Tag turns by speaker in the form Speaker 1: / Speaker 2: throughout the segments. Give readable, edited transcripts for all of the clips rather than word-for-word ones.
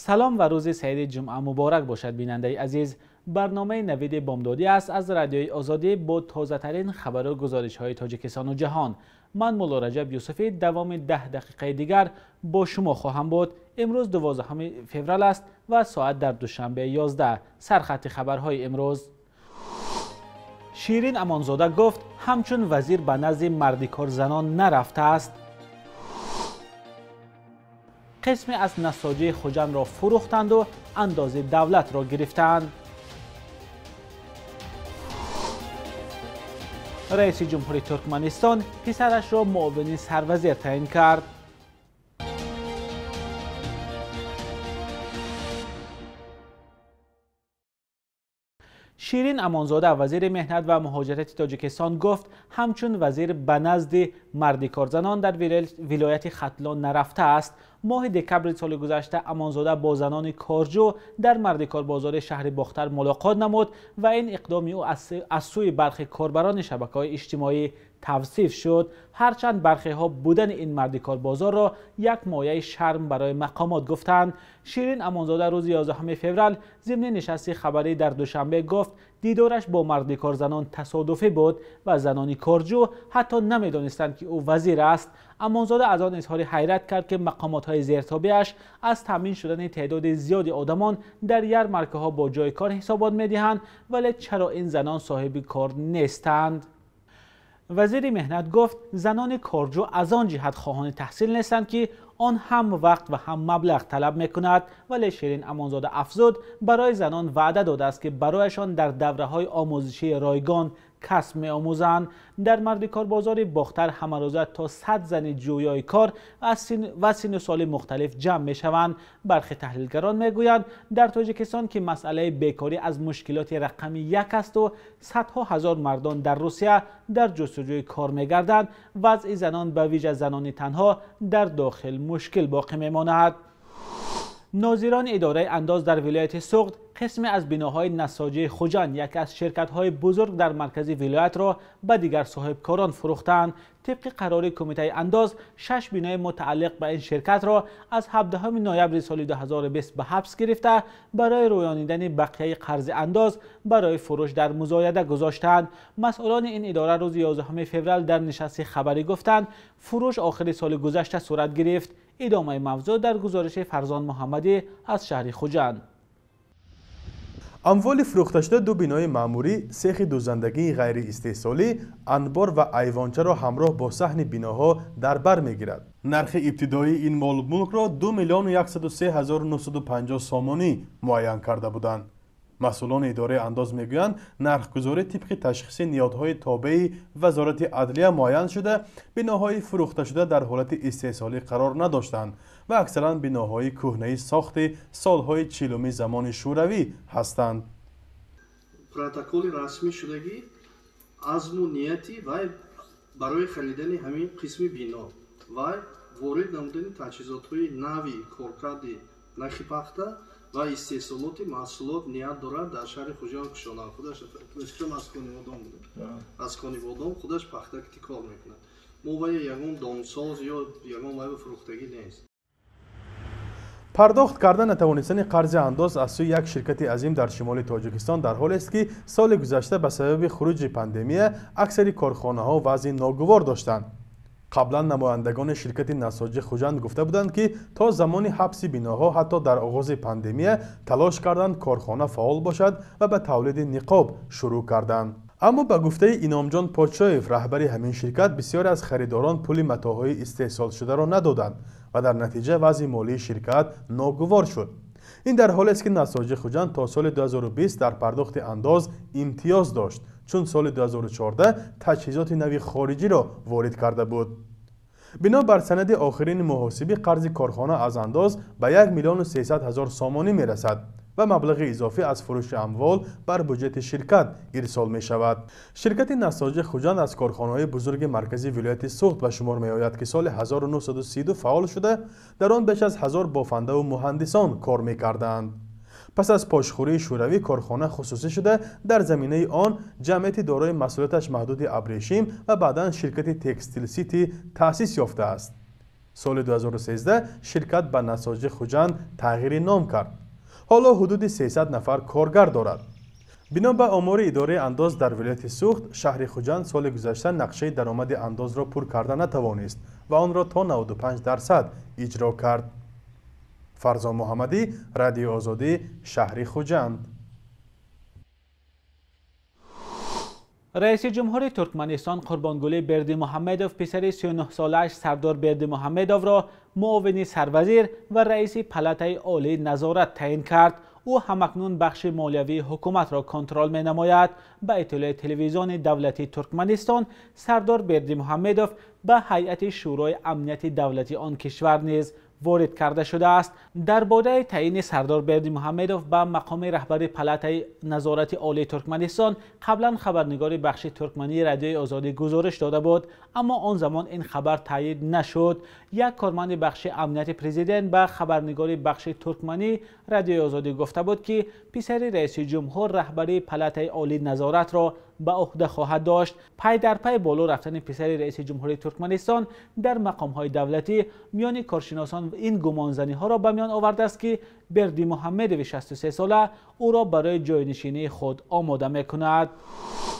Speaker 1: Салом ва рӯзи саиди ҷумъа муборак бошад, бинандаи азиз. Барномаи навиди бомдодӣ аст аз Радиои Озодӣ бо тозатарин хабару гузоришҳои Тоҷикистону ҷаҳон. Ман Мулло Раҷаб Юсуфӣ давоми 10 дақиқаи дигар бо шумо хоҳам буд. Имрӯз 12 феврал аст ва соат дар Душанбе 11. Сархати хабарҳои имрӯз. Ширин Амонзода гуфт, ҳамчун вазир ба назди мардикорзанон нарафтааст. Қисме аз насоҷии Хуҷандро фурӯхтанду андози давлатро гирифтанд. Раиси ҷумҳури Туркманистон писарашро муовини сарвазир таъин кард. Ширин Амонзода, вазири меҳнат ва муҳоҷирати Тоҷикистон гуфт, ҳамчун вазир ба назди мардикорзанон дар вилояти Хатлон нарафтааст. Моҳи декабри соли гузашта Амонзода бо занони корҷӯ дар мардикорбозори шаҳри Бохтар мулоқот намуд ва ин иқдоми ӯ аз сӯи бархи корбарони шабакаҳои иҷтимоӣ тавсиф шуд. Ҳарчанд бархиҳо будани ин мардикорбозорро як мояи шарм барои мақомот гуфтанд. Ширин Амонзода рӯзи 11 феврал зимни нишасти хабарӣ дар Душанбе гуфт, дидораш бо мардикорзанон тасодуфӣ буд ва занони корҷӯ ҳатто намедонистанд, ки ӯ вазир аст. Амонзода аз он изҳори ҳайрат кард, ки мақомотҳои зертобеаш аз таъмин шудани теъдоди зиёди одамон дар ярмаркаҳо бо ҷои кор ҳисобот медиҳанд, вале чаро ин занон соҳиби кор нестанд? Вазири меҳнат гуфт, занони корҷӯ аз он ҷиҳат хоҳони таҳсил нестанд, ки он ҳам вақт ва ҳам маблағ талаб мекунад. Вале Ширин Амонзода афзуд, барои занон ваъда додааст, ки барояшон дар давраҳои омӯзишии ройгон касб меомӯзанд. Дар мардикорбозори Бохтар ҳамарӯза то 100 зани ҷӯёи кор ва сину соли мухталиф ҷамъ мешаванд. Бархи таҳлилгарон мегӯянд, дар Тоҷикистон ки масъалаи бекорӣ аз мушкилоти рақами як асту садҳо ҳазор мардон дар Русия дар ҷустуҷӯи кор мегарданд, вазъи занон ба вижа занони танҳо дар дохил мушкил боқӣ мемонад. Нозирони идораи андоз дар вилояти Суғд қисме аз биноҳои насоҷии Хуҷанд, яке аз ширкатҳои бузург дар маркази вилоятро ба дигар соҳибкорон фурӯхтанд. Тибқи қарори кумитаи андоз, 6 бинои мутааллиқ ба ин ширкатро аз 17 ноябри соли 2020 ба ҳабс гирифта, барои рӯёнидани бақияи қарзи андоз барои фурӯш дар музояда гузоштанд. Масъулони ин идора рӯзи 11 феврал дар нишасти хабарӣ гуфтанд, фурӯш охири соли гузашта сурат гирифт. Идомаи мавзӯъ дар гузориши Фарзон Муҳаммадӣ аз шаҳри Хуҷанд.
Speaker 2: Амволи фурӯхташуда ду бинои маъмурӣ, сехи дӯзандагии ғайриистеҳсолӣ, анбор ва айвончаро ҳамроҳ бо саҳни биноҳо дар бар мегирад. Нархи ибтидоии ин молмулкро 2 103 950 сомонӣ муайян карда буданд. Масъулони идораи андоз мегӯянд, нархгузорӣ тибқи ташхиси ниҳодҳои тобеи Вазорати адлия муайян шуда, биноҳои фурӯхташуда дар ҳолати истеҳсолӣ қарор надоштанд ва аксаран биноҳои кӯҳнаи сохти солҳои 40-уми замони Шӯравӣ ҳастанд.
Speaker 3: Протоколи расмӣ шудагӣ азму нияти вай барои харидани ҳамин қисми бино ва ворид намудани таҷҳизотҳои нави коркарди нахи пахта ва истеҳсолоти маҳсулот ният дорад дар шаҳри Хуҷанд кушонад. Худаш аз Конибодом буда, аз Конибодом худаш пахтакити кор мекунад. Мо вай ягон домсоз ё ягон вай фурӯхтагӣ нест.
Speaker 2: Пардохт карда натавонистани қарзи андоз аз сӯи як ширкати азим дар шимоли Тоҷикистон дар ҳолест, ки соли гузашта ба сабаби хуруҷи пандемия аксари корхонаҳо вазъи ногувор доштанд. Қаблан намояндагони ширкати насоҷи Хуҷанд гуфта буданд, ки то замони ҳабси биноҳо ҳатто дар оғози пандемия талош карданд корхона фаъол бошад ва ба тавлиди ниқоб шурӯъ карданд. Аммо ба гуфтаи Иnomҷон Подшоев, раҳбари ҳамин ширкат, бисёре аз харидорон пули матоъҳои истеҳсолшударо надоданд ва дар натиҷа вазъи молии ширкат ногувор шуд. Ин дар ҳолест, ки насоҷи Хуҷанд то соли 2020 дар пардохти андоз имтиёз дошт, чун соли 2014 таҷҳизоти нави хориҷиро ворид карда буд. Бино бар санади охирини муҳосибӣ, қарзи корхона аз андоз ба 1 300 000 сомонӣ мерасад ва маблағи изофӣ аз фурӯши амвол бар буҷети ширкат ирсол мешавад. Ширкати насоҷи Хуҷанд аз корхонаҳои бузурги маркази вилояти Суғд ба шумор меояд, ки соли 1932 фаъол шуда, дар он беш аз 1000 бофандаву муҳандисон кор мекарданд. Пас аз пошхӯрии Шӯравӣ корхона хусусӣ шуда, дар заминаи он ҷамъияти дорои масъулияташ маҳдуди Абрешим ва баъдан ширкати Текстил Сити таъсис ёфтааст. Соли 2013 ширкат ба Насоҷи Хуҷанд тағйири ном кард. Ҳоло ҳудуди 300 нафар коргар дорад. Бино ба омори идораи андоз дар вилояти Суғд, шаҳри Хуҷанд соли гузашта нақшаи даромади андозро пур карда натавонист ва онро то 95% иҷро кард. Фарзон Муҳаммадӣ, Радиои Озодӣ, шаҳри Хуҷанд.
Speaker 1: Раиси ҷумҳури Туркманистон Қурбонгулӣ Бердимуҳаммедов писари 39-солааш Сардор Бердимуҳаммедовро муовини сарвазир ва раиси палатаи олии назорат таъин кард. Ӯ ҳамакнун бахши молиявии ҳукуматро контрол менамояд. Ба иттилои телевизиони давлатии Туркманистон, Сардор Бердимуҳаммедов ба ҳайати Шӯрои амнияти давлатии он кишвар низ ворид карда шудааст. Дар бораи таъини Сардор Бердимуҳаммедов ба мақоми раҳбари палатаи назорати олии Туркманистон қаблан хабарнигори бахши туркмании Радиои Озодӣ гузориш дода буд, аммо он замон ин хабар таъйид нашуд. Як корманди бахши амнияти президент ба хабарнигори бахши туркмании Радиои Озодӣ гуфта буд, ки писари раиси ҷумҳур раҳбарии палатаи олии назоратро ба уҳда хоҳад дошт. Пай дар пай боло рафтани писари раиси ҷумҳурии Туркманистон дар мақомҳои давлатӣ миёни коршиносон ин гумонзаниҳоро ба миён овардааст, ки Бердимуҳаммедови 63-сола ӯро барои ҷойнишинии худ омода мекунад.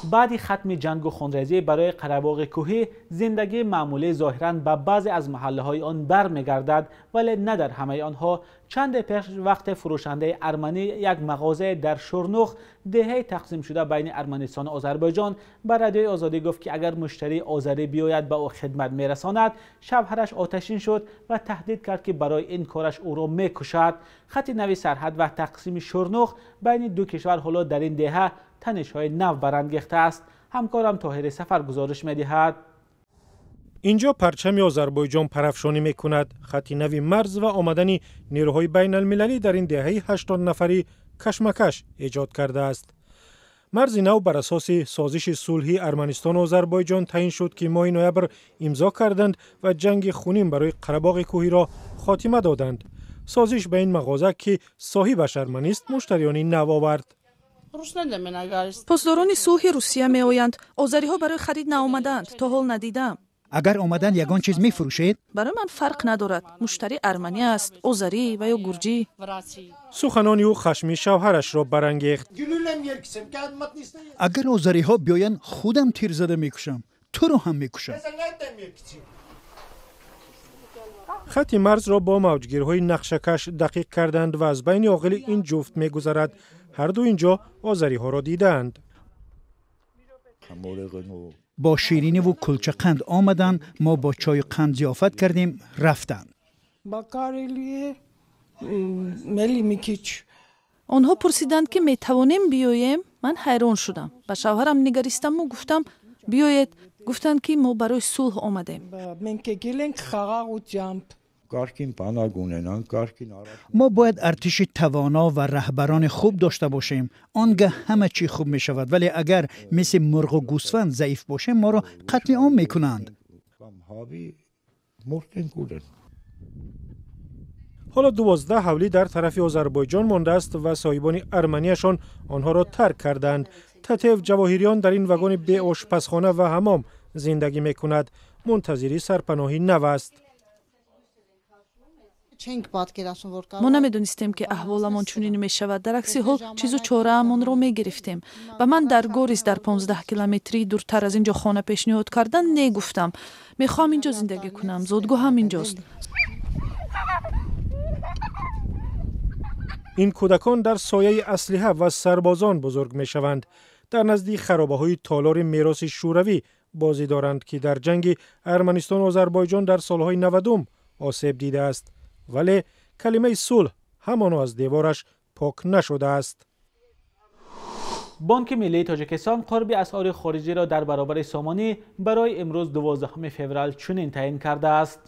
Speaker 1: Баъди хатми ҷангу хунрезӣ барои Қарабоғи кӯҳӣ зиндагии маъмулӣ зоҳиран ба баъзе аз маҳаллаҳои он бармегардад, вале на дар ҳамаи онҳо. Чанде пеш вақте фурӯшандаи арманӣ як мағоза дар Шурнух, деҳаи тақсимшуда байни Арманистон ва Озарбойҷон, ба Радиои Озодӣ гуфт, ки агар муштарии озарӣ биёяд ба ӯ хидмат мерасонад, шавҳараш оташин шуд ва таҳдид кард, ки барои ин кораш ӯро мекушад. Хати нави сарҳад ва тақсими Шурнух байни ду кишвар ҳоло дар ин деҳа танишҳои нав барангехтааст. Ҳамкорам Тоҳири Сафар гузориш медиҳад.
Speaker 4: Инҷо парчами Озарбойҷон парафшонӣ мекунад. Хати нави марз ва омадани нерӯҳои байналмилалӣ дар ин деҳаи 80 нафарӣ кашмакаш эҷод кардааст. Марзи нав бар асоси созиши сулҳи Арманистону Озарбойҷон таъин шуд, ки моҳи ноябр имзо карданд ва ҷанги хунин барои Қарабоғи кӯҳиро хотима доданд. Созиш ба ин мағоза, ки соҳибаш арманист, муштариёни нав овард.
Speaker 5: Посдорони сулҳи Русия меоянд. Озариҳо барои харид наомадаанд, то ҳол надидаам.
Speaker 6: Агар омаданд, ягон чиз мефурӯшед?
Speaker 5: Барои ман фарқ надорад. Муштарӣ арманӣ аст, озарӣ ва ё гурҷӣ.
Speaker 4: Суханони ӯ хашми шавҳарашро барангехт.
Speaker 6: Агар озариҳо биёянд, худам тир зада мекушам, туро ҳам мекушам.
Speaker 4: Хати марзро бо мавҷгирҳои нақшакаш дақиқ карданд ва аз байни оғили ин ҷуфт мегузарад. Ҳарду инҷо озариҳоро дидаанд.
Speaker 6: Бо шириниву кулчақанд омаданд, мо бо чою қанд зиёфат кардем, рафтанд.
Speaker 5: Онҳо пурсиданд, ки метавонем биёем? Ман ҳайрон шудам. Ба шавҳарам нигаристаму гуфтам: биёед. Гуфтанд, ки мо барои сулҳ омадем.
Speaker 6: Мо бояд артиши тавоно ва раҳбарони хуб дошта бошем. Он гаҳ ҳама чӣ хуб мешавад, вале агар мисли мурғу гӯсфанд заиф бошем, моро қатли ом мекунанд.
Speaker 4: Ҳоло 12 ҳавлӣ дар тарафи Озарбойҷон мондааст ва соҳибони арманияшон онҳоро тарк карданд. Татев Ҷавоҳириён дар ин вагони беошпазхона ва ҳамом зиндагӣ мекунад. Мунтазири сарпаноҳи нав аст.
Speaker 5: Мо намедонистем, ки аҳволамон чунин мешавад. Дар акси ҳол чизу чораамонро мегирифтем. Ба ман дар Горис дар 15 километрии дуртар аз инҷо хона пешниҳод кардан, не гуфтам. Мехоҳам инҷо зиндагӣ кунам, зодгоҳам инҷост.
Speaker 4: Ин кӯдакон дар сояи аслиҳа ва сарбозон бузург мешаванд. Дар назди харобаҳои толори мероси шӯравӣ бозӣ доранд, ки дар ҷанги Арманистону Озарбойҷон дар солҳои 90 осеб дидааст. Вале калимаи сулҳ ҳамоно аз девораш пок нашудааст.
Speaker 1: Бонки миллии Тоҷикистон қурби асъори хориҷиро дар баробари сомонӣ барои имрӯз 12 феврал чунин таъин кардааст.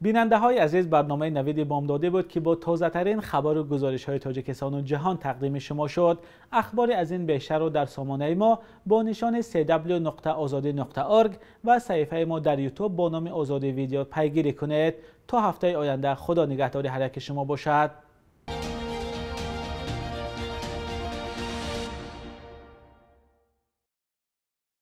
Speaker 1: Бинандаҳои азиз, барномаи Навиди Бомдодӣ буд, ки бо тозатарин хабару гузоришҳои Тоҷикистону ҷаҳон тақдими шумо шуд. Ахбори аз ин бештарро дар сомонаи мо бо нишони cw.ozodi.org ва саҳифаи мо дар Ютуб бо номи Озодӣ Видео пайгирӣ кунед. То ҳафтаи оянда, Худо нигаҳдори ҳар яки шумо бошад.